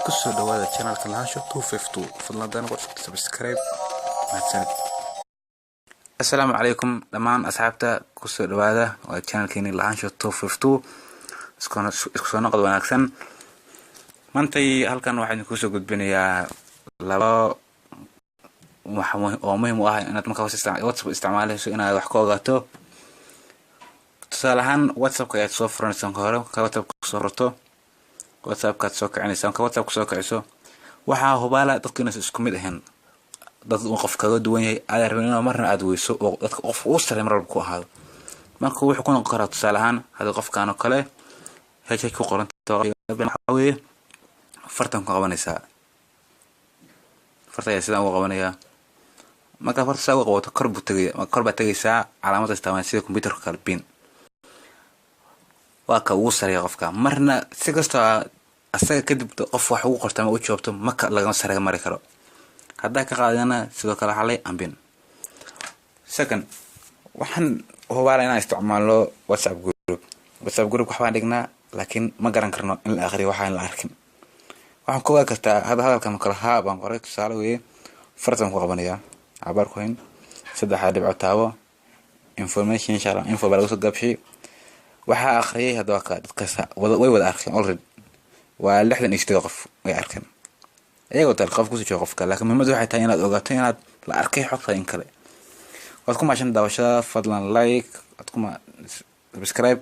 Kusoo dhawaada channelka Lahaansho 252. Fadlan haddana ku cusubta, subscribe. Mahadsanid. Assalaamu calaykum dhammaan asxaabta, kusoo dhawaada, waa channelkeeni Lahaansho 252. Isku soo noqod wanaagsan. Maantay halkan waxaan idinku soo gudbinayaa laba wax oo muhiim u ah inaad marka WhatsApp isticmaaleyso inaad wax ka ogaato. Tusaale ahaan, WhatsAppka ayaad soo furanaysaa. Marka hore, marka WhatsApp soo furto, WhatsAppkaad soo kicinaysaa. Marka WhatsApp soo kiciso, waxaa hubaala dadku inaysan isku mid ahayn, dad uu qof kaga duwan yahay aad rabin inuu marna aad weyso oo dadka qof uu saray mar walba ku ahaado. Marka wuxuu ku noqon karaa, tusaale ahaan, hadii qofkan oo kale h ku qoranta, waxaa weeye fartan ku qabanaysaa. Farta ayaa sidaan ugu qabanayaa. Markaa farta saa uga qabato, kor buu tegaya, kor baad tegaysaa, calaamada isticmaal sida computerka kale, pin. Waa ka ugu sareeya qofka. Marna si kastoo asaga kadib qof wax ugu qorto ama u jawaabto, maka lagama sarega mari karo. Haddaa ka qaadana, sidoo kale xalay unpin. Second, waxaan hubaala inaan isticmaalno WhatsApp group. WhatsApp group waxbaan dhignaa, laakiin ma garan karno in la aqriyo waxaan la arkin. Waxaan ku ogaa kartaa hadda hadalkan kale haa baan qoray, tusaale weeye. Fartan ku qabanayaa, cabaar ku hayn, saddexdaa dhibco taabo, information, insha Allah info baa laga soo gaabshay. Waxaa akhriyay hadda waa ka dadkaas way wada arkeen already, waa 68 qof way arkeen, iyagoo tal qof kusoo jooga qofka. Laakiin muhiimaddu waxay tahay inaad ogaato inaad la arkay xogta in kale. Waad ku maashan daawashada. Fadlan like, waad kuma subscribe.